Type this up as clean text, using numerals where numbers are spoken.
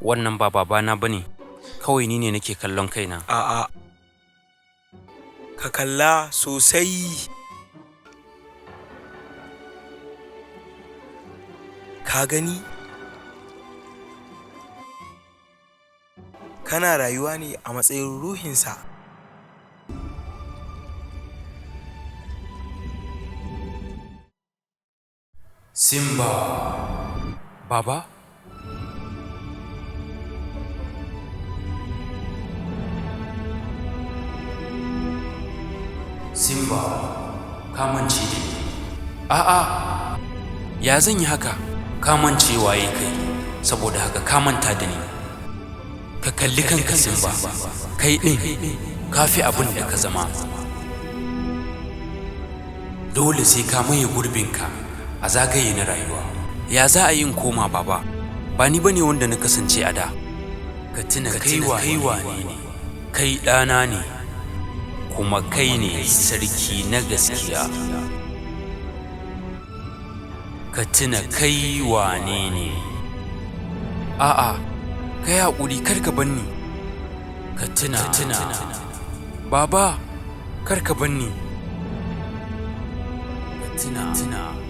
Wannan ba babana ba ne, kawai ni ne nake kallon kaina. A'a. Ka kalla sosai. Ka gani? Kana rayuwa ne a matsayin ruhinsa. Simba. Baba? Simba, ka mance da ni. A'a, ya zan yi haka? Ka mance waye kai, saboda haka ka manta da ni. Ka kalli kanka Simba, kai ɗin ka fi abin da ka zama. Dole sai ka maye gurbinka a zagaye na rayuwa. Ya za a yi in koma baba? Ba ni bane wanda na kasance a da. Ka tuna kai wane ne, kai ɗana ne, kuma kai ne sarki na gaskiya. Ka tuna kai wane ne. A'a, ka yi haƙuri kar ka bar ni. Ka tuna, tuna. Baba, kar ka bar ni. Ka tuna, tuna.